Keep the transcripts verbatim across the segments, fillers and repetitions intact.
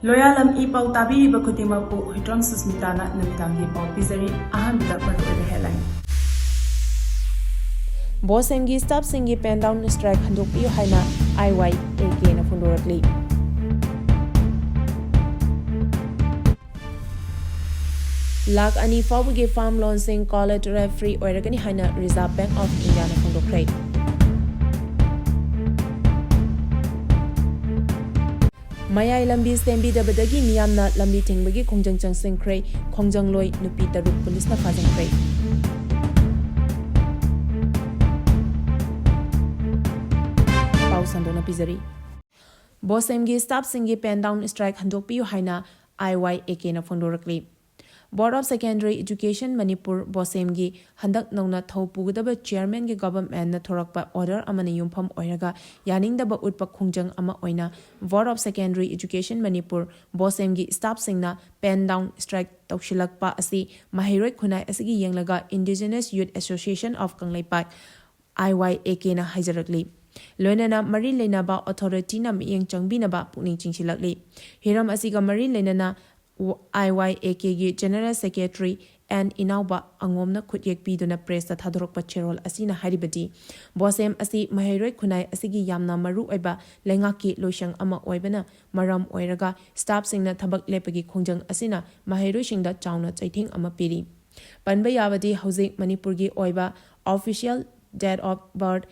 ꯂꯣꯌꯥꯂꯝ E ꯄꯥꯎ ꯇꯥꯕꯤꯔꯤꯕ ꯈꯨꯗꯤꯡꯃꯛꯄꯨ ꯍꯨꯏꯗ꯭ꯔꯣꯝ ꯁꯨꯁꯃꯤꯇꯥꯅ ꯅꯨꯃꯤꯗꯥꯡꯒꯤ ꯄꯥꯎ ꯄꯤꯖꯔꯤ꯫ ꯑꯍꯥꯟꯕꯗ ꯃꯔꯨꯑꯣꯏꯕ headline꯫ ꯕꯣꯁꯦꯝꯒꯤ staffꯁꯤꯡꯒꯤ pen down strike ꯍꯟꯗꯣꯛꯄꯤꯌꯨ ꯍꯥꯏꯅ I Y A Kꯅ ꯐꯣꯡꯗꯣꯔꯛꯂꯤ꯫ ꯂꯥꯈ ꯑꯅꯤ ꯐꯥꯎꯕꯒꯤ farm loanꯁꯤꯡ collateral free ꯑꯣꯏꯔꯒꯅꯤ ꯍꯥꯏꯅ Reserve Bank of Indiaꯅ ꯐꯣꯡꯗꯣꯛꯈ꯭ꯔꯦ꯫ ꯃꯌꯥꯏ ꯂꯝꯕꯤ ꯁꯦꯝꯕꯤꯗꯕꯗꯒꯤ ꯃꯤꯌꯥꯝꯅ ꯂꯝꯕꯤ ꯊꯤꯡꯕꯒꯤ ꯈꯣꯡꯖꯪ ꯆꯪꯁꯤꯟꯈ꯭ꯔꯦ꯫ ꯈꯣꯡꯖꯪꯂꯣꯏ ꯅꯨꯄꯤ ꯇꯔꯨꯛ ꯄꯨꯂꯤꯁꯅ ꯐꯥꯖꯤꯟꯈ꯭ꯔꯦ꯫ ꯄꯥꯎ ꯁꯟꯗꯣꯛꯅ ꯄꯤꯖꯔꯤ꯫ ꯕꯣꯁꯦꯝꯒꯤ staffꯁꯤꯡꯒꯤ pen down strike ꯍꯟꯗꯣꯛꯄꯤꯌꯨ ꯍꯥꯏꯅ I Y A Kꯅ ꯐꯣꯡꯗꯣꯔꯛꯂꯤ꯫ Board of Secondary Education Manipur, ꯕꯣꯁꯦꯝꯒꯤ ꯍꯟꯗꯛ ꯅꯧꯅ ꯊꯧ ꯄꯨꯒꯗꯕ chairmanꯒꯤ governmentꯅ ꯊꯣꯔꯛꯄ order ꯑꯃꯅ ꯌꯨꯝꯐꯝ ꯑꯣꯏꯔꯒ ꯌꯥꯅꯤꯡꯗꯕ ꯎꯠꯄ ꯈꯣꯡꯖꯪ ꯑꯃ ꯑꯣꯏꯅ Board of Secondary Education Manipur, ꯕꯣꯁꯦꯝꯒꯤ staffꯁꯤꯡꯅ pen down strike ꯇꯧꯁꯤꯜꯂꯛꯄ ꯑꯁꯤ ꯃꯍꯩꯔꯣꯏ ꯈꯨꯟꯅꯥꯏ ꯑꯁꯤꯒꯤ ꯌꯦꯡꯂꯒ Indigenous Youth Association of Kangleipak, I Y A Kꯅ ꯍꯥꯏꯖꯔꯛꯂꯤ꯫ ꯂꯣꯏꯅꯅ ꯃꯔꯤ ꯂꯩꯅꯕ authorityꯅ ꯃꯤꯠꯌꯦꯡ ꯆꯪꯕꯤꯅꯕ ꯄꯨꯛꯅꯤꯡ ꯆꯤꯡꯁꯤꯜꯂꯛꯂꯤ꯫ ꯍꯤꯔꯝ ꯑꯁꯤꯒ ꯃꯔꯤ ꯂꯩꯅꯅ I Y A Kꯒꯤ General Secretary N ꯏꯅꯥꯎꯕ ꯑꯉꯣꯝꯅ ꯈꯨꯠꯌꯦꯛ ꯄꯤꯗꯨꯅ pressꯇ ꯊꯥꯗꯣꯔꯛꯄ ꯆꯦꯔꯣꯜ ꯑꯁꯤꯅ ꯍꯥꯏꯔꯤꯕꯗꯤ, ꯕꯣꯁꯦꯝ ꯑꯁꯤ ꯃꯍꯩꯔꯣꯏ ꯈꯨꯟꯅꯥꯏ ꯑꯁꯤꯒꯤ ꯌꯥꯝꯅ ꯃꯔꯨ ꯑꯣꯏꯕ ꯂꯩꯉꯥꯛꯀꯤ ꯂꯣꯏꯁꯪ ꯑꯃ ꯑꯣꯏꯕꯅ ꯃꯔꯝ ꯑꯣꯏꯔꯒ staffꯁꯤꯡꯅ ꯊꯕꯛ ꯂꯦꯞꯄꯒꯤ ꯈꯣꯡꯖꯪ ꯑꯁꯤꯅ ꯃꯍꯩꯔꯣꯏꯁꯤꯡꯗ ꯆꯥꯎꯅ ꯆꯩꯊꯦꯡ ꯑꯃ ꯄꯤꯔꯤ꯫ ꯄꯟꯕ ꯌꯥꯕꯗꯤ, ꯍꯧꯖꯤꯛ ꯃꯅꯤꯄꯨꯔꯒꯤ ꯑꯣꯏꯕ official date of birth,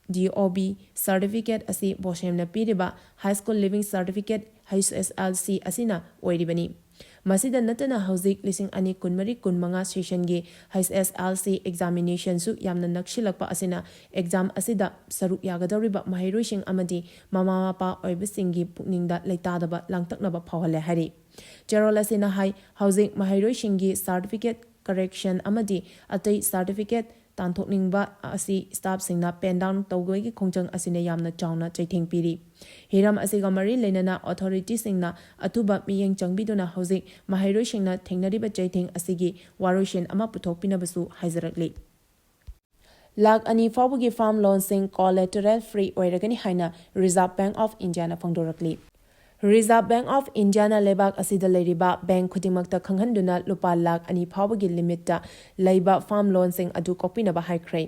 D O B, certificate ꯑꯁꯤ ꯕꯣꯁꯦꯝꯅ ꯄꯤꯔꯤꯕ High School Leaving Certificate, H S L C ꯑꯁꯤꯅ ꯑꯣꯏꯔꯤꯕꯅꯤ꯫ ꯃꯁꯤꯗ ꯅꯠꯇꯅ ꯍꯧꯖꯤꯛ ꯂꯤꯁꯤꯡ ꯑꯅꯤ ꯀꯨꯟꯃꯔꯤ ꯀꯨꯟꯃꯉꯥ sessionꯒꯤ H S L C examinationꯁꯨ ꯌꯥꯝꯅ ꯅꯛꯁꯤꯜꯂꯛꯄ ꯑꯁꯤꯅ exam ꯑꯁꯤꯗ ꯁꯔꯨꯛ ꯌꯥꯒꯗꯧꯔꯤꯕ ꯃꯍꯩꯔꯣꯏꯁꯤꯡ ꯑꯃꯗꯤ ꯃꯃꯥ ꯃꯄꯥ ꯑꯣꯏꯕꯁꯤꯡꯒꯤ ꯄꯨꯛꯅꯤꯡꯗ ꯂꯩꯇꯥꯗꯕ ꯂꯥꯡꯇꯛꯅꯕ ꯐꯥꯎꯍꯜꯂꯦ ꯍꯥꯏꯔꯤ꯫ ꯆꯦꯔꯣꯜ ꯑꯁꯤꯅ ꯍꯥꯏ, ꯍꯧꯖꯤꯛ ꯃꯍꯩꯔꯣꯏꯁꯤꯡꯒꯤ certificate correction ꯑꯃꯗꯤ ꯑꯇꯩ certificate ꯇꯥꯟꯊꯣꯛꯅꯤꯡꯕ ꯑꯁꯤ staffꯁꯤꯡꯅ pen down ꯇꯧꯕꯒꯤ ꯈꯣꯡꯖꯪ ꯑꯁꯤꯅ ꯌꯥꯝꯅ ꯆꯥꯎꯅ ꯆꯩꯊꯦꯡ ꯄꯤꯔꯤ꯫ ꯍꯤꯔꯝ ꯑꯁꯤꯒ ꯃꯔꯤ ꯂꯩꯅꯅ authorityꯁꯤꯡꯅ ꯑꯊꯨꯕ ꯃꯤꯠꯌꯦꯡ ꯆꯪꯕꯤꯗꯨꯅ ꯍꯧꯖꯤꯛ ꯃꯍꯩꯔꯣꯏꯁꯤꯡꯅ ꯊꯦꯡꯅꯔꯤꯕ ꯆꯩꯊꯦꯡ ꯑꯁꯤꯒꯤ ꯋꯥꯔꯣꯏꯁꯤꯟ ꯑꯃ ꯄꯨꯊꯣꯛꯄꯤꯅꯕꯁꯨ ꯍꯥꯏꯖꯔꯛꯂꯤ꯫ ꯂꯥꯈ ꯑꯅꯤ ꯐꯥꯎꯕꯒꯤ farm loanꯁꯤꯡ collateral free ꯑꯣꯏꯔꯒꯅꯤ ꯍꯥꯏꯅ Reserve Bank of Indiaꯅ ꯐꯣꯡꯗꯣꯔꯛꯂꯤ꯫ Reserve Bank of Indiaꯅ ꯂꯩꯕꯥꯛ ꯑꯁꯤꯗ ꯂꯩꯔꯤꯕ ꯕꯦꯡꯛ ꯈꯨꯗꯤꯡꯃꯛꯇ ꯈꯪꯍꯟꯗꯨꯅ ꯂꯨꯄꯥ ꯂꯥꯈ ꯑꯅꯤ ꯐꯥꯎꯕꯒꯤ ꯂꯤꯃꯤꯠꯇ ꯂꯩꯕ ꯐꯥꯔꯝ ꯂꯣꯟꯁꯤꯡ ꯑꯗꯨ ꯀꯣꯛꯄꯤꯅꯕ ꯍꯥꯏꯈ꯭ꯔꯦ꯫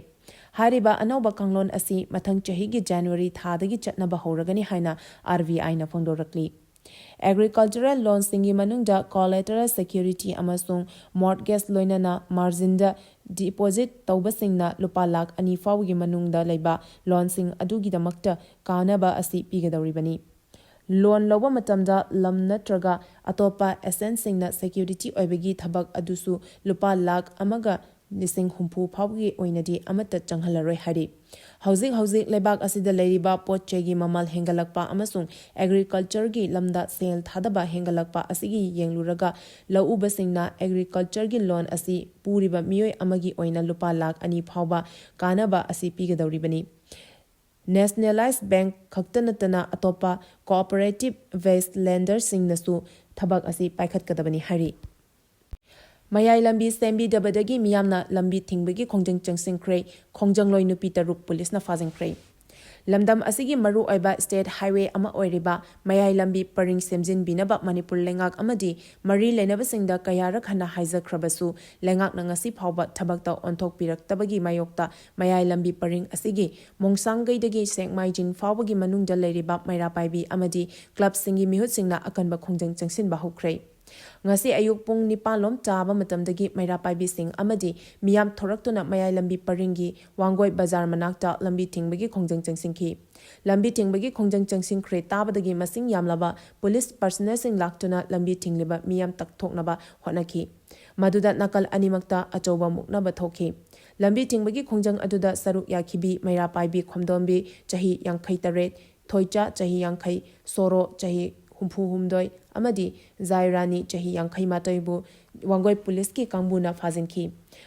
ꯍꯥꯏꯔꯤꯕ ꯑꯅꯧꯕ ꯀꯥꯡꯂꯣꯟ ꯑꯁꯤ ꯃꯊꯪ ꯆꯍꯤꯒꯤ ꯖꯅꯋꯥꯔꯤ ꯊꯥꯗꯒꯤ ꯆꯠꯅꯕ ꯍꯧꯔꯒꯅꯤ ꯍꯥꯏꯅ RBIꯅ ꯐꯣꯡꯗꯣꯔꯛꯂꯤ꯫ Agricultural loanꯁꯤꯡꯒꯤ ꯃꯅꯨꯡꯗ collateral security ꯑꯃꯁꯨꯡ mortgage ꯂꯣꯏꯅꯅ marginꯗ deposit ꯇꯧꯕꯁꯤꯡꯅ ꯂꯨꯄꯥ ꯂꯥꯈ ꯑꯅꯤ ꯐꯥꯎꯕꯒꯤ ꯃꯅꯨꯡꯗ ꯂꯩꯕ ꯂꯣꯟꯁꯤꯡ ꯑꯗꯨꯒꯤꯗꯃꯛꯇ ꯀꯥꯟꯅꯕ ꯑꯁꯤ ꯄꯤꯒꯗꯧꯔꯤꯕꯅꯤ꯫ ꯂꯣꯟ ꯂꯧꯕ ꯃꯇꯝꯗ ꯂꯝ ꯅꯠꯇ꯭ꯔꯒ ꯑꯇꯣꯞꯄ assetꯁꯤꯡꯅ security ꯑꯣꯏꯕꯒꯤ ꯊꯕꯛ ꯑꯗꯨꯁꯨ ꯂꯨꯄꯥ ꯂꯥꯈ ꯑꯃꯒ ꯂꯤꯁꯤꯡ ꯍꯨꯝꯐꯨ ꯐꯥꯎꯕꯒꯤ ꯑꯣꯏꯅꯗꯤ ꯑꯃꯠꯇ ꯆꯪꯍꯜꯂꯔꯣꯏ ꯍꯥꯏꯔꯤ꯫ ꯍꯧꯖꯤꯛ ꯍꯧꯖꯤꯛ ꯂꯩꯕꯥꯛ ꯑꯁꯤꯗ ꯂꯩꯔꯤꯕ ꯄꯣꯠ ꯆꯩꯒꯤ ꯃꯃꯜ ꯍꯦꯟꯒꯠꯂꯛꯄ ꯑꯃꯁꯨꯡ agricultureꯒꯤ ꯂꯝꯗ ꯁꯦꯜ ꯊꯥꯗꯕ ꯍꯦꯟꯒꯠꯂꯛꯄ ꯑꯁꯤꯒꯤ ꯌꯦꯡꯂꯨꯔꯒ ꯂꯧꯎꯕꯁꯤꯡꯅ agricultureꯒꯤ ꯂꯣꯟ ꯑꯁꯤ ꯄꯨꯔꯤꯕ ꯃꯤꯑꯣꯏ ꯑꯃꯒꯤ ꯑꯣꯏꯅ ꯂꯨꯄꯥ ꯂꯥꯈ ꯑꯅꯤ ꯐꯥꯎꯕ ꯀꯥꯟꯅꯕ ꯑꯁꯤ ꯄꯤꯒꯗꯧꯔꯤꯕꯅꯤ꯫ Nationalised bank ꯈꯛꯇ ꯅꯠꯇꯅ ꯑꯇꯣꯞꯄ cooperative based lenderꯁꯤꯡꯅꯁꯨ ꯊꯕꯛ ꯑꯁꯤ ꯄꯥꯏꯈꯠꯀꯗꯕꯅꯤ ꯍꯥꯏꯔꯤ꯫ ꯃꯌꯥꯏ ꯂꯝꯕꯤ ꯁꯦꯝꯕꯤꯗꯕꯗꯒꯤ ꯃꯤꯌꯥꯝꯅ ꯂꯝꯕꯤ ꯊꯤꯡꯕꯒꯤ ꯈꯣꯡꯖꯪ ꯆꯪꯁꯤꯟꯈ꯭ꯔꯦ꯫ ꯈꯣꯡꯖꯪꯂꯣꯏ ꯅꯨꯄꯤ ꯇꯔꯨꯛ ꯄꯨꯂꯤꯁꯅ ꯐꯥꯖꯤꯟꯈ꯭ꯔꯦ꯫ ꯂꯝꯗꯝ ꯑꯁꯤꯒꯤ ꯃꯔꯨꯑꯣꯏꯕ state highway ꯑꯃ ꯑꯣꯏꯔꯤꯕ ꯃꯌꯥꯏ ꯂꯝꯕꯤ ꯄꯔꯤꯡ ꯁꯦꯝꯖꯤꯟꯕꯤꯅꯕ ꯃꯅꯤꯄꯨꯔ ꯂꯩꯉꯥꯛ ꯑꯃꯗꯤ ꯃꯔꯤ ꯂꯩꯅꯕꯁꯤꯡꯗ ꯀꯌꯥꯔꯛ ꯍꯟꯅ ꯍꯥꯏꯖꯈ꯭ꯔꯕꯁꯨ, ꯂꯩꯉꯥꯛꯅ ꯉꯁꯤ ꯐꯥꯎꯕ ꯊꯕꯛꯇ ꯑꯣꯟꯊꯣꯛꯄꯤꯔꯛꯇꯕꯒꯤ ꯃꯥꯌꯣꯛꯇ ꯃꯌꯥꯏ ꯂꯝꯕꯤ ꯄꯔꯤꯡ ꯑꯁꯤꯒꯤ ꯃꯣꯡꯁꯥꯡꯒꯩꯗꯒꯤ ꯁꯦꯛꯃꯥꯏꯖꯤꯡ ꯐꯥꯎꯕꯒꯤ ꯃꯅꯨꯡꯗ ꯂꯩꯔꯤꯕ ꯃꯩꯔꯥ ꯄꯥꯏꯕꯤ ꯑꯃꯗꯤ clubꯁꯤꯡꯒꯤ ꯃꯤꯍꯨꯠꯁꯤꯡꯅ ꯑꯀꯟꯕ ꯈꯣꯡꯖꯪ ꯆꯪꯁꯤꯟꯕ ꯍꯧꯈ꯭ꯔꯦ꯫ ꯉꯁꯤ ꯑꯌꯨꯛ ꯄꯨꯡ ꯅꯤꯄꯥꯟ ꯂꯣꯝ ꯇꯥꯕ ꯃꯇꯝꯗꯒꯤ ꯃꯩꯔꯥ ꯄꯥꯏꯕꯤꯁꯤꯡ ꯑꯃꯗꯤ ꯃꯤꯌꯥꯝ ꯊꯣꯔꯛꯇꯨꯅ ꯃꯌꯥꯏ ꯂꯝꯕꯤ ꯄꯔꯤꯡꯒꯤ ꯋꯥꯡꯒꯣꯏ ꯕꯖꯥꯔ ꯃꯅꯥꯛꯇ ꯂꯝꯕꯤ ꯊꯤꯡꯕꯒꯤ ꯈꯣꯡꯖꯪ ꯆꯪꯁꯤꯟꯈꯤ꯫ ꯂꯝꯕꯤ ꯊꯤꯡꯕꯒꯤ ꯈꯣꯡꯖꯪ ꯆꯪꯁꯤꯟꯈ꯭ꯔꯦ ꯇꯥꯕꯗꯒꯤ ꯃꯁꯤꯡ ꯌꯥꯝꯂꯕ ꯄꯨꯂꯤꯁ personnelꯁꯤꯡ ꯂꯥꯛꯇꯨꯅ ꯂꯝꯕꯤ ꯊꯤꯡꯂꯤꯕ ꯃꯤꯌꯥꯝ ꯇꯛꯊꯣꯛꯅꯕ ꯍꯣꯠꯅꯈꯤ꯫ ꯃꯗꯨꯗ ꯅꯥꯀꯜ ꯑꯅꯤꯃꯛꯇ ꯑꯆꯧꯕ ꯃꯨꯛꯅꯕ ꯊꯣꯛꯈꯤ꯫ ꯂꯝꯕꯤ ꯊꯤꯡꯕꯒꯤ ꯈꯣꯡꯖꯪ ꯑꯗꯨꯗ ꯁꯔꯨꯛ ꯌꯥꯈꯤꯕꯤ ꯃꯩꯔꯥ ꯄꯥꯏꯕꯤ ꯈꯣꯝꯗꯣꯝꯕꯤ, ꯆꯍꯤ ꯌꯥꯡꯈꯩ ꯇꯔꯦꯠ, ꯊꯣꯏꯆꯥ, ꯆꯍꯤ ꯌꯥꯡꯈꯩ, ꯁꯣꯔꯣ, ꯆꯍꯤ ꯍꯨꯝꯐꯨ ꯍꯨꯝꯗꯣꯏ, ꯑꯃꯗꯤ ꯖꯥꯏꯔꯥꯅꯤ, ꯆꯍꯤ ꯌꯥꯡꯈꯩ ꯃꯥꯊꯣꯏꯕꯨ ꯋꯥꯡꯒꯣꯏ ꯄꯨꯂꯤꯁꯀꯤ ꯀꯥꯡꯕꯨꯅ ꯐꯥꯖꯤꯟꯈꯤ꯫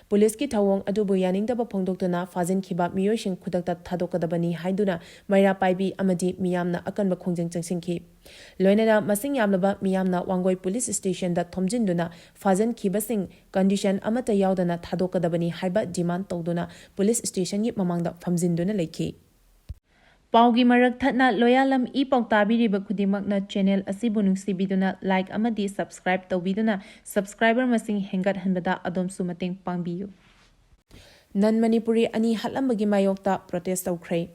ꯄꯨꯂꯤꯁꯀꯤ ꯊꯧꯑꯣꯡ ꯑꯗꯨꯕꯨ ꯌꯥꯅꯤꯡꯗꯕ ꯐꯣꯡꯗꯣꯛꯇꯨꯅ ꯐꯥꯖꯤꯟꯈꯤꯕ ꯃꯤꯑꯣꯏꯁꯤꯡ ꯈꯨꯗꯛꯇ ꯊꯥꯗꯣꯛꯀꯗꯕꯅꯤ ꯍꯥꯏꯗꯨꯅ ꯃꯩꯔꯥ ꯄꯥꯏꯕꯤ ꯑꯃꯗꯤ ꯃꯤꯌꯥꯝꯅ ꯑꯀꯟꯕ ꯈꯣꯡꯖꯪ ꯆꯪꯁꯤꯟꯈꯤ꯫ ꯂꯣꯏꯅꯅ ꯃꯁꯤꯡ ꯌꯥꯝꯂꯕ ꯃꯤꯌꯥꯝꯅ ꯋꯥꯡꯒꯣꯏ ꯄꯨꯂꯤꯁ stationꯗ ꯊꯣꯝꯖꯤꯟꯗꯨꯅ ꯐꯥꯖꯤꯟꯈꯤꯕꯁꯤꯡ condition ꯑꯃꯠꯇ ꯌꯥꯎꯗꯅ ꯊꯥꯗꯣꯛꯀꯗꯕꯅꯤ ꯍꯥꯏꯕ demand ꯇꯧꯗꯨꯅ ꯄꯨꯂꯤꯁ stationꯒꯤ ꯃꯃꯥꯡꯗ ꯐꯝꯖꯤꯟꯗꯨꯅ ꯂꯩꯈꯤ꯫ ꯄꯥꯎꯒꯤ ꯃꯔꯛ ꯊꯠꯅ ꯂꯣꯌꯥꯂꯝ ꯏ ꯄꯥꯎ ꯇꯥꯕꯤꯔꯤꯕ ꯈꯨꯗꯤꯡꯃꯛꯅ channel ꯑꯁꯤꯕꯨ ꯅꯨꯡꯁꯤꯕꯤꯗꯨꯅ like ꯑꯃꯗꯤ subscribe ꯇꯧꯕꯤꯗꯨꯅ subscriber ꯃꯁꯤꯡ ꯍꯦꯟꯒꯠꯍꯟꯕꯗ ꯑꯗꯣꯝꯁꯨ ꯃꯇꯦꯡ ꯄꯥꯡꯕꯤꯌꯨ꯫ ꯅꯟ ꯃꯅꯤꯄꯨꯔꯤ ꯑꯅꯤ ꯍꯥꯠꯂꯝꯕꯒꯤ ꯃꯥꯌꯣꯛꯇ protest ꯇꯧꯈ꯭ꯔꯦ꯫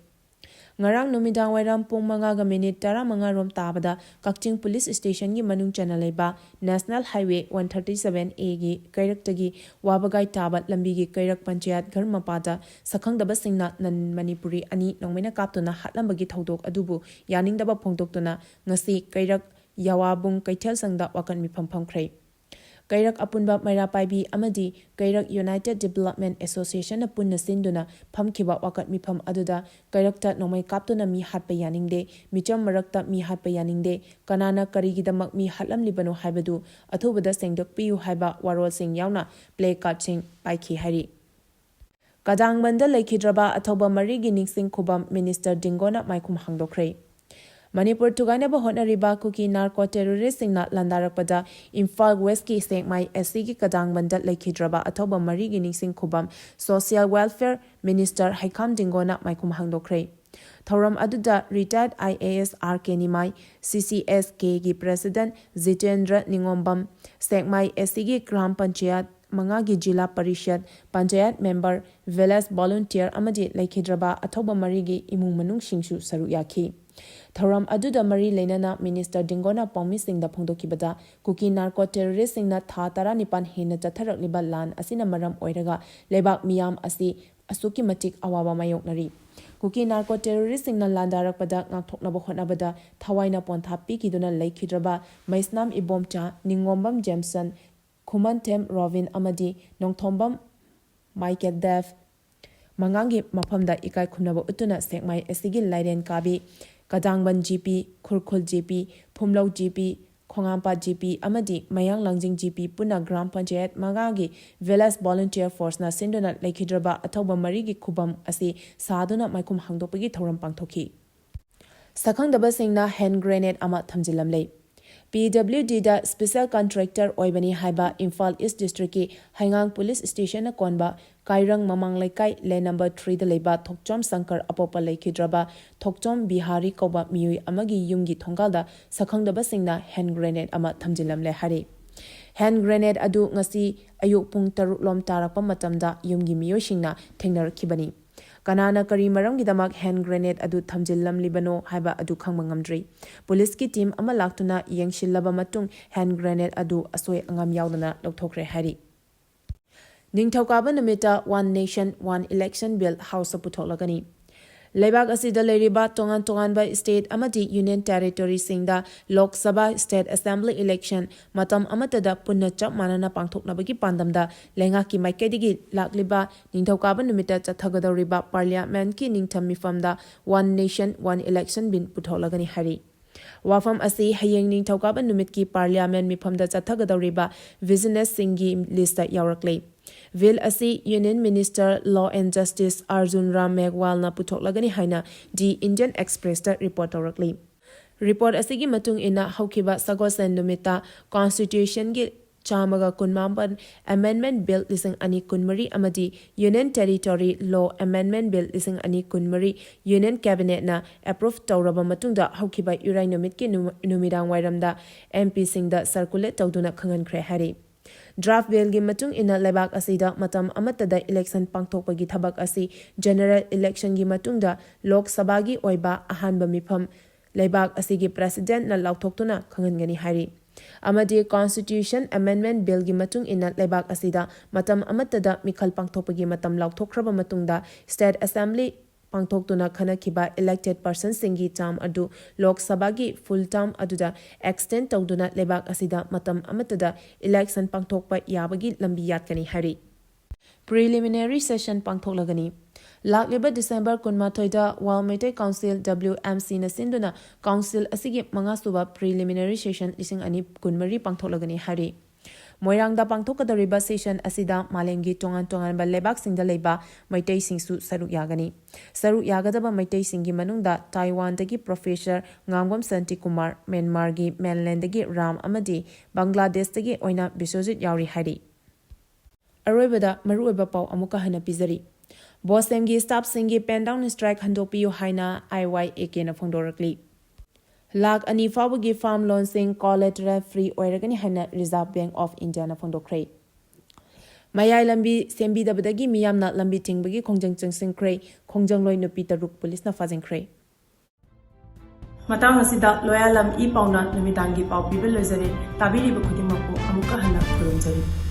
ꯉꯔꯥꯡ ꯅꯨꯃꯤꯗꯥꯡ ꯋꯥꯏꯔꯝ ꯄꯨꯡ ꯃꯉꯥꯒ ꯃꯤꯅꯤꯠ ꯇꯔꯥꯃꯉꯥ ꯔꯣꯝ ꯇꯥꯕꯗ ꯀꯛꯆꯤꯡ ꯄꯨꯂꯤꯁ ꯁ꯭ꯇꯦꯁꯟꯒꯤ ꯃꯅꯨꯡ ꯆꯟꯅ ꯂꯩꯕ National Highway one thirty seven A ꯒꯤ ꯀꯩꯔꯛꯇꯒꯤ ꯋꯥꯕꯒꯥꯏ ꯇꯥꯕ ꯂꯝꯕꯤꯒꯤ ꯀꯩꯔꯛ ꯄꯟꯆꯥꯌꯠ ꯘꯔ ꯃꯄꯥꯗ ꯁꯛꯈꯪꯗꯕꯁꯤꯡꯅ ꯅꯟ ꯃꯅꯤꯄꯨꯔꯤ ꯑꯅꯤ ꯅꯣꯡꯃꯩꯅ ꯀꯥꯞꯇꯨꯅ ꯍꯥꯠꯂꯝꯕꯒꯤ ꯊꯧꯗꯣꯛ ꯑꯗꯨꯕꯨ ꯌꯥꯅꯤꯡꯗꯕ ꯐꯣꯡꯗꯣꯛꯇꯨꯅ ꯉꯁꯤ ꯀꯩꯔꯛ ꯌꯥꯋꯥꯕꯨꯡ ꯀꯩꯊꯦꯜ ꯁꯪꯗ ꯋꯥꯀꯠ ꯃꯤꯐꯝ ꯐꯝꯈ꯭ꯔꯦ꯫ ꯀꯩꯔꯛ ꯑꯄꯨꯟꯕ ꯃꯩꯔꯥ ꯄꯥꯏꯕꯤ ꯑꯃꯗꯤ ꯀꯩꯔꯛ United Development Association ꯅ ꯄꯨꯟꯅ ꯁꯤꯟꯗꯨꯅ ꯐꯝꯈꯤꯕ ꯋꯥꯀꯠ ꯃꯤꯐꯝ ꯑꯗꯨꯗ ꯀꯩꯔꯛꯇ ꯅꯣꯡꯃꯩ ꯀꯥꯞꯇꯨꯅ ꯃꯤ ꯍꯥꯠꯄ ꯌꯥꯅꯤꯡꯗꯦ, ꯃꯤꯆꯝ ꯃꯔꯛꯇ ꯃꯤ ꯍꯥꯠꯄ ꯌꯥꯅꯤꯡꯗꯦ, ꯀꯅꯥꯅ ꯀꯔꯤꯒꯤꯗꯃꯛ ꯃꯤ ꯍꯥꯠꯂꯝꯂꯤꯕꯅꯣ ꯍꯥꯏꯕꯗꯨ ꯑꯊꯨꯕꯗ ꯁꯦꯡꯗꯣꯛꯄꯤꯌꯨ ꯍꯥꯏꯕ ꯋꯥꯔꯣꯜꯁꯤꯡ ꯌꯥꯎꯅ placard ꯁꯤꯡ ꯄꯥꯏꯈꯤ ꯍꯥꯏꯔꯤ꯫ ꯀꯗꯥꯡꯕꯟꯗ ꯂꯩꯈꯤꯗ꯭ꯔꯕ ꯑꯊꯧꯕ ꯃꯔꯤꯒꯤ ꯅꯤꯡꯁꯤꯡ ꯈꯨꯕꯝ Minister ꯗꯤꯡꯒꯣꯅ ꯃꯥꯏꯈꯨꯝ ꯍꯥꯡꯗꯣꯛꯈ꯭ꯔꯦ꯫ ꯃꯅꯤꯄꯨꯔ ꯊꯨꯒꯥꯏꯅꯕ ꯍꯣꯠꯅꯔꯤꯕ ꯀꯨꯀꯤ narco terrorist ꯁꯤꯡꯅ ꯂꯥꯟꯗꯥꯔꯛꯄꯗ ꯏꯝꯐꯥꯜ West ꯀꯤ ꯁꯦꯛꯃꯥꯏ S C ꯒꯤ ꯀꯗꯥꯡꯕꯟꯗ ꯂꯩꯈꯤꯗ꯭ꯔꯕ ꯑꯊꯧꯕ ꯃꯔꯤꯒꯤ ꯅꯤꯡꯁꯤꯡ ꯈꯨꯕꯝ Social Welfare Minister ꯍꯩꯈꯥꯝ ꯗꯤꯡꯒꯣꯅ ꯃꯥꯏꯈꯨꯝ ꯍꯥꯡꯗꯣꯛꯈ꯭ꯔꯦ꯫ ꯊꯧꯔꯝ ꯑꯗꯨꯗ retired I A S R K Nimai, C C S K ꯒꯤ President Jitendra Ningombam, Sekmai S C ꯒꯤ ꯒ꯭ꯔꯥꯝ ꯄꯟꯆꯥꯌꯠ ꯃꯉꯥꯒꯤ zila parishad, panchayat member, village volunteer ꯑꯃꯗꯤ ꯂꯩꯈꯤꯗ꯭ꯔꯕ ꯑꯊꯧꯕ ꯃꯔꯤꯒꯤ ꯏꯃꯨꯡ ꯃꯅꯨꯡꯁꯤꯡꯁꯨ ꯁꯔꯨꯛ ꯌꯥꯈꯤ꯫ ꯊꯧꯔꯝ ꯑꯗꯨꯗ ꯃꯔꯤ ꯂꯩꯅꯅ Minister ꯗꯤꯡꯒꯣꯅ ꯄꯥꯎꯃꯤꯁꯤꯡꯗ ꯐꯣꯡꯗꯣꯛꯈꯤꯕꯗ, ꯀꯨꯀꯤ narco terrorist ꯁꯤꯡꯅ ꯊꯥ ꯇꯔꯥꯅꯤꯄꯥꯟ ꯍꯦꯟꯅ ꯆꯠꯊꯔꯛꯂꯤꯕ ꯂꯥꯟ ꯑꯁꯤꯅ ꯃꯔꯝ ꯑꯣꯏꯔꯒ ꯂꯩꯕꯥꯛ ꯃꯤꯌꯥꯝ ꯑꯁꯤ ꯑꯁꯨꯛꯀꯤ ꯃꯇꯤꯛ ꯑꯋꯥꯕ ꯃꯥꯌꯣꯛꯅꯔꯤ꯫ ꯀꯨꯀꯤ narco terrorist ꯁꯤꯡꯅ ꯂꯥꯟꯗꯥꯔꯛꯄꯗ ꯉꯥꯛꯊꯣꯛꯅꯕ ꯍꯣꯠꯅꯕꯗ ꯊꯋꯥꯏꯅ ꯄꯣꯟꯊꯥ ꯄꯤꯈꯤꯗꯨꯅ ꯂꯩꯈꯤꯗ꯭ꯔꯕ ꯃꯩꯁꯅꯥꯝ ꯏꯕꯣꯝꯆꯥ, ꯅꯤꯡꯉꯣꯝꯕꯝ ꯖꯦꯝꯁꯟ, ꯈꯨꯃꯟꯊꯦꯝ ꯔꯣꯕꯤꯟ ꯑꯃꯗꯤ ꯅꯣꯡꯊꯣꯝꯕꯝ ꯃꯥꯏꯀꯦꯜ ꯗꯦꯕ ꯃꯉꯥꯒꯤ ꯃꯐꯝꯗ ꯏꯀꯥꯏ ꯈꯨꯝꯅꯕ ꯎꯠꯇꯨꯅ ꯁꯦꯛꯃꯥꯏ S C ꯒꯤ ꯂꯥꯏꯔꯦꯟ ꯀꯥꯕꯤ, ꯀꯗꯥꯡꯕꯟ G P, ꯈꯨꯔꯈꯨꯜ G P, ꯐꯨꯝꯂꯧ G P, ꯈꯣꯡꯉꯥꯝꯄꯥꯠ G P ꯑꯃꯗꯤ ꯃꯌꯥꯡ ꯂꯥꯡꯖꯤꯡ G P ꯄꯨꯟꯅ ꯒ꯭ꯔꯥꯝ ꯄꯟꯆꯥꯌꯠ ꯃꯉꯥꯒꯤ village volunteer force ꯅ ꯁꯤꯟꯗꯨꯅ ꯂꯩꯈꯤꯗ꯭ꯔꯕ ꯑꯊꯧꯕ ꯃꯔꯤꯒꯤ ꯈꯨꯕꯝ ꯑꯁꯤ ꯁꯥꯗꯨꯅ ꯃꯥꯏꯈꯨꯝ ꯍꯥꯡꯗꯣꯛꯄꯒꯤ ꯊꯧꯔꯝ ꯄꯥꯡꯊꯣꯛꯈꯤ꯫ ꯁꯛꯈꯪꯗꯕꯁꯤꯡꯅ hand grenade ꯑꯃ ꯊꯝꯖꯤꯜꯂꯝꯂꯦ꯫ P W D ꯗ special contractor ꯑꯣꯏꯕꯅꯤ ꯍꯥꯏꯕ ꯏꯝꯐꯥꯜ East District ꯀꯤ ꯍꯩꯉꯥꯡ Police Station ꯅ ꯀꯣꯟꯕ ꯀꯥꯏꯔꯪ ꯃꯃꯥꯡ ꯂꯩꯀꯥꯏ ꯂꯦꯟ ꯅꯝꯕꯔ ꯊ꯭ꯔꯤꯗ ꯂꯩꯕ ꯊꯣꯛꯆꯣꯝ ꯁꯪꯀꯔ ꯑꯄꯣꯛꯄ ꯂꯩꯈꯤꯗ꯭ꯔꯕ ꯊꯣꯛꯆꯣꯝ ꯕꯤꯍꯥꯔꯤ ꯀꯧꯕ ꯃꯤꯑꯣꯏ ꯑꯃꯒꯤ ꯌꯨꯝꯒꯤ ꯊꯣꯡꯒꯥꯜꯗ ꯁꯛꯈꯪꯗꯕꯁꯤꯡꯅ ꯍꯦꯟ ꯒ꯭ꯔꯦꯅꯦꯗ ꯑꯃ ꯊꯝꯖꯤꯜꯂꯝꯂꯦ ꯍꯥꯏꯔꯤ꯫ ꯍꯦꯟ ꯒ꯭ꯔꯦꯅꯦꯗ ꯑꯗꯨ ꯉꯁꯤ ꯑꯌꯨꯛ ꯄꯨꯡ ꯇꯔꯨꯛ ꯂꯣꯝ ꯇꯥꯔꯛꯄ ꯃꯇꯝꯗ ꯌꯨꯝꯒꯤ ꯃꯤꯑꯣꯏꯁꯤꯡꯅ ꯊꯦꯡꯅꯔꯛꯈꯤꯕꯅꯤ꯫ ꯀꯅꯥꯅ ꯀꯔꯤ ꯃꯔꯝꯒꯤꯗꯃꯛ ꯍꯦꯟ ꯒ꯭ꯔꯦꯅꯦꯗ ꯑꯗꯨ ꯊꯝꯖꯤꯜꯂꯝꯂꯤꯕꯅꯣ ꯍꯥꯏꯕ ꯑꯗꯨ ꯈꯪꯕ ꯉꯝꯗ꯭ꯔꯤ꯫ ꯄꯨꯂꯤꯁꯀꯤ ꯇꯤꯝ ꯑꯃ ꯂꯥꯛꯇꯨꯅ ꯌꯦꯡꯁꯤꯜꯂꯕ ꯃꯇꯨꯡ ꯍꯦꯟ ꯒ꯭ꯔꯦꯅꯦꯗ ꯑꯗꯨ ꯑꯁꯣꯏ ꯑꯉꯥꯝ ꯌꯥꯎꯗꯅ ꯂꯧꯊꯣꯛꯈ꯭ꯔꯦ ꯍꯥꯏꯔꯤ꯫ ꯅꯤꯡꯊꯧꯀꯥꯕ ꯅꯨꯃꯤꯠꯇ One Nation One Election Bill House ꯄꯨꯊꯣꯛꯂꯒꯅꯤ꯫ ꯂꯩꯕꯥꯛ ꯑꯁꯤꯗ ꯂꯩꯔꯤꯕ ꯇꯣꯉꯥꯟ ꯇꯣꯉꯥꯟꯕ ꯁ꯭ꯇꯦꯠ ꯑꯃꯗꯤ union ꯇꯦꯔꯤꯇꯣꯔꯤꯁꯤꯡꯗ Lok Sabha, state assembly election ꯃꯇꯝ ꯑꯃꯠꯇꯗ ꯄꯨꯟꯅ ꯆꯞ ꯃꯥꯟꯅꯅ ꯄꯥꯡꯊꯣꯛꯅꯕꯒꯤ ꯄꯥꯟꯗꯝꯗ ꯂꯩꯉꯥꯛꯀꯤ ꯃꯥꯏꯀꯩꯗꯒꯤ ꯂꯥꯛꯂꯤꯕ ꯅꯤꯡꯊꯧꯀꯥꯕ ꯅꯨꯃꯤꯠꯇ ꯆꯠꯊꯒꯗꯧꯔꯤꯕ ꯄꯥꯔꯂꯤꯌꯥꯃꯦꯟꯠꯀꯤ ꯅꯤꯡꯊꯝ ꯃꯤꯐꯝꯗ One Nation One Election Bill ꯄꯨꯊꯣꯛꯂꯒꯅꯤ ꯍꯥꯏꯔꯤ꯫ ꯋꯥꯐꯝ ꯑꯁꯤ ꯍꯌꯦꯡ ꯅꯤꯡꯊꯧꯀꯥꯕ ꯅꯨꯃꯤꯠꯀꯤ ꯄꯥꯔꯂꯤꯌꯥꯃꯦꯟꯠ ꯃꯤꯐꯝꯗ ꯆꯠꯊꯒꯗꯧꯔꯤꯕ ꯕꯤꯖꯤꯅꯦꯁꯁꯤꯡꯒꯤ ꯂꯤꯁꯇ ꯌꯥꯎꯔꯛꯂꯦ꯫ ꯕꯤꯜ ꯑꯁꯤ union minister law and justice Arjun Ram ꯃꯦꯘꯋꯥꯜꯅ ꯄꯨꯊꯣꯛꯂꯒꯅꯤ ꯍꯥꯏꯅ ꯗꯤ ꯏꯟꯗꯤꯌꯟ ꯑꯦꯛꯁꯄ꯭ꯔꯦꯁꯇ ꯔꯤꯄꯣꯔꯠ ꯇꯧꯔꯛꯂꯤ꯫ ꯔꯤꯄꯣꯔꯠ ꯑꯁꯤꯒꯤ ꯃꯇꯨꯡ ꯏꯟꯅ ꯍꯧꯈꯤꯕ ꯁꯒꯣꯜꯁꯦꯟ ꯅꯨꯃꯤꯠꯇ ꯀꯣꯟꯁꯇꯤꯇ꯭ꯌꯨꯁꯟꯒꯤ ꯆꯥꯝꯃꯒ ꯀꯨꯟꯃꯥꯄꯟ ꯑꯦꯃꯦꯟꯗꯃꯦꯟꯠ ꯕꯤꯜ ꯂꯤꯁꯤꯡ ꯑꯅꯤ ꯀꯨꯟꯃꯔꯤ ꯑꯃꯗꯤ ꯌꯨꯅꯤꯌꯟ ꯇꯦꯔꯤꯇꯣꯔꯤ ꯂꯣ ꯑꯦꯃꯦꯟꯗꯃꯦꯟꯠ ꯕꯤꯜ ꯂꯤꯁꯤꯡ ꯑꯅꯤ ꯀꯨꯟꯃꯔꯤ ꯌꯨꯅꯤꯌꯟ ꯀꯦꯕꯤꯅꯦꯠꯅ ꯑꯦꯄ꯭ꯔꯨꯚ ꯇꯧꯔꯕ ꯃꯇꯨꯡꯗ ꯍꯧꯈꯤꯕ ꯏꯔꯥꯏ ꯅꯨꯃꯤꯠꯀꯤ ꯅꯨꯃ-, ꯅꯨꯃꯤꯗꯥꯡ ꯋꯥꯏꯔꯝꯗ ꯑꯦꯝ ꯄꯤꯁꯤꯡꯗ ꯁꯔꯀꯨꯂꯦꯠ ꯇꯧꯗꯨꯅ ꯈꯪꯍꯟꯈ꯭ꯔꯦ ꯍꯥꯏꯔꯤ꯫ ꯗ꯭ꯔꯥꯐ ꯕꯤꯜꯒꯤ ꯃꯇꯨꯡ ꯏꯟꯅ ꯂꯩꯕꯥꯛ ꯑꯁꯤꯗ ꯃꯇꯝ ꯑꯃꯠꯇꯗ ꯏꯂꯦꯛꯁꯟ ꯄꯥꯡꯊꯣꯛꯄꯒꯤ ꯊꯕꯛ ꯑꯁꯤ ꯖꯦꯅꯔꯦꯜ ꯏꯂꯦꯛꯁꯟꯒꯤ ꯃꯇꯨꯡꯗ ꯂꯣꯛ ꯁꯚꯥꯒꯤ ꯑꯣꯏꯕ ꯑꯍꯥꯟꯕ ꯃꯤꯐꯝ ꯂꯩꯕꯥꯛ ꯑꯁꯤꯒꯤ ꯄ꯭ꯔꯦꯁꯤꯗꯦꯟꯠꯅ ꯂꯥꯎꯊꯣꯛꯇꯨꯅ ꯈꯪꯍꯟꯒꯅꯤ ꯍꯥꯏꯔꯤ꯫ ꯑꯃꯗꯤ ꯀꯣꯟꯁꯇꯤꯇ꯭ꯌꯨꯁꯟ ꯑꯦꯃꯦꯟꯗꯃꯦꯟꯠ ꯕꯤꯜꯒꯤ ꯃꯇꯨꯡ ꯏꯟꯅ ꯂꯩꯕꯥꯛ ꯑꯁꯤꯗ ꯃꯇꯝ ꯑꯃꯠꯇꯗ ꯃꯤꯈꯜ ꯄꯥꯡꯊꯣꯛꯄꯒꯤ ꯃꯇꯝ ꯂꯥꯎꯊꯣꯛꯈ꯭ꯔꯕ ꯃꯇꯨꯡꯗ ꯁ꯭ꯇꯦꯠ ꯑꯦꯁꯦꯝꯕ꯭ꯂꯤ ꯄꯥꯡꯊꯣꯛꯇꯨꯅ ꯈꯟꯅꯈꯤꯕ ꯏꯂꯦꯛꯇꯦꯗ ꯄꯔꯁꯟꯁꯤꯡꯒꯤ ꯇꯥꯔꯝ ꯑꯗꯨ ꯂꯣꯛ ꯁꯚꯥꯒꯤ ꯐꯨꯜ ꯇꯥꯔꯝ ꯑꯗꯨꯗ ꯑꯦꯛꯁꯇꯦꯟꯗ ꯇꯧꯗꯨꯅ ꯂꯩꯕꯥꯛ ꯑꯁꯤꯗ ꯃꯇꯝ ꯑꯃꯠꯇꯗ ꯏꯂꯦꯛꯁꯟ ꯄꯥꯡꯊꯣꯛꯄ ꯌꯥꯕꯒꯤ ꯂꯝꯕꯤ ꯌꯥꯠꯀꯅꯤ ꯍꯥꯏꯔꯤ꯫ ꯄ꯭ꯔꯤꯂꯤꯃꯤꯅꯔꯤ ꯁꯦꯁꯟ ꯄꯥꯡꯊꯣꯛꯂꯒꯅꯤ꯫ ꯂꯥꯛꯂꯤꯕ ꯗꯤꯁꯦꯝꯕꯔ ꯀꯨꯟꯃꯥꯊꯣꯏꯗ world Meitei council, W M ꯁꯤꯅ ꯁꯤꯟꯗꯨꯅ ꯀꯥꯎꯟꯁꯤꯜ ꯑꯁꯤꯒꯤ ꯃꯉꯥꯁꯨꯕ ꯄ꯭ꯔꯤꯂꯤꯃꯤꯅꯔꯤ ꯁꯦꯁꯟ ꯂꯤꯁꯤꯡ ꯑꯅꯤ ꯀꯨꯟꯃꯔꯤ ꯄꯥꯡꯊꯣꯛꯂꯒꯅꯤ ꯍꯥꯏꯔꯤ꯫ ꯃꯣꯏꯔꯥꯡꯗ ꯄꯥꯡꯊꯣꯛꯀꯗꯧꯔꯤꯕ ꯁꯦꯁꯟ ꯑꯁꯤꯗ ꯃꯥꯂꯦꯝꯒꯤ ꯇꯣꯉꯥꯟ ꯇꯣꯉꯥꯟꯕ ꯂꯩꯕꯥꯛꯁꯤꯡꯗ ꯂꯩꯕ ꯃꯩꯇꯩꯁꯤꯡꯁꯨ ꯁꯔꯨꯛ ꯌꯥꯒꯅꯤ꯫ ꯁꯔꯨꯛ ꯌꯥꯒꯗꯕ ꯃꯩꯇꯩꯁꯤꯡꯒꯤ ꯃꯅꯨꯡꯗ ꯇꯥꯏꯋꯥꯟꯗꯒꯤ ꯄ꯭ꯔꯣꯐꯦꯁꯔ ꯉꯥꯝꯕꯝ ꯁꯥꯟꯇꯤꯀꯨꯃꯥꯔ, ꯃ꯭ꯌꯥꯟꯃꯥꯔꯒꯤ ꯃꯦꯟꯂꯦꯟꯗꯒꯤ ꯔꯥꯝ ꯑꯃꯗꯤ ꯕꯪꯒ꯭ꯂꯥꯗꯦꯁꯇꯒꯤ ꯑꯣꯏꯅ ꯕꯤꯁ꯭ꯋꯖꯤꯠ ꯌꯥꯎꯔꯤ ꯍꯥꯏꯔꯤ꯫ ꯑꯔꯣꯏꯕꯗ ꯃꯔꯨꯑꯣꯏꯕ ꯄꯥꯎ ꯑꯃꯨꯛꯀ ꯍꯟꯅ ꯄꯤꯖꯔꯤ꯫ ꯕꯣꯁꯦꯝꯒꯤ ꯁ꯭ꯇꯥꯐꯁꯤꯡꯒꯤ ꯄꯦꯟ ꯗꯥꯎꯟ ꯁ꯭ꯇ꯭ꯔꯥꯏꯛ ꯍꯟꯗꯣꯛꯄꯤꯌꯨ ꯍꯥꯏꯅ ꯑꯥꯏ ꯋꯥꯏ ꯑꯦ ꯀꯦꯅ ꯐꯣꯡꯗꯣꯔꯛꯂꯤ꯫ ꯂꯥꯈ ꯑꯅꯤ ꯐꯥꯎꯕꯒꯤ ꯐꯥꯔꯝ ꯂꯣꯟꯁꯤꯡ ꯀꯣꯂꯦꯇꯔꯦꯜ ꯐ꯭ꯔꯤ ꯑꯣꯏꯔꯒꯅꯤ ꯍꯥꯏꯅ ꯔꯤꯖꯥꯔꯚ ꯕꯦꯡꯛ ꯑꯣꯐ ꯏꯟꯗꯤꯌꯥꯅ ꯐꯣꯡꯗꯣꯛꯈ꯭ꯔꯦ꯫ ꯃꯌꯥꯏ ꯂꯝꯕꯤ ꯁꯦꯝꯕꯤꯗꯕꯗꯒꯤ ꯃꯤꯌꯥꯝꯅ ꯂꯝꯕꯤ ꯊꯤꯡꯕꯒꯤ ꯈꯣꯡꯖꯪ ꯆꯪꯁꯤꯟꯈ꯭ꯔꯦ꯫ ꯈꯣꯡꯖꯪꯂꯣꯏ ꯅꯨꯄꯤ ꯇꯔꯨꯛ ꯄꯨꯂꯤꯁꯅ ꯐꯥꯖꯤꯟꯈ꯭ꯔꯦ꯫ ꯃꯇꯥꯡ ꯑꯁꯤꯗ ꯂꯣꯌꯥꯂꯝ ꯏ ꯄꯥꯎꯅ ꯅꯨꯃꯤꯗꯥꯡꯒꯤ ꯄꯥꯎ ꯄꯤꯕ ꯂꯣꯏꯖꯔꯦ꯫ ꯇꯥꯕꯤꯔꯤꯕ ꯈꯨꯗꯤꯡꯃꯛꯄꯨ ꯑꯃꯨꯛꯀ ꯍꯟꯅ ꯈꯨꯔꯨꯝꯖꯔꯤ꯫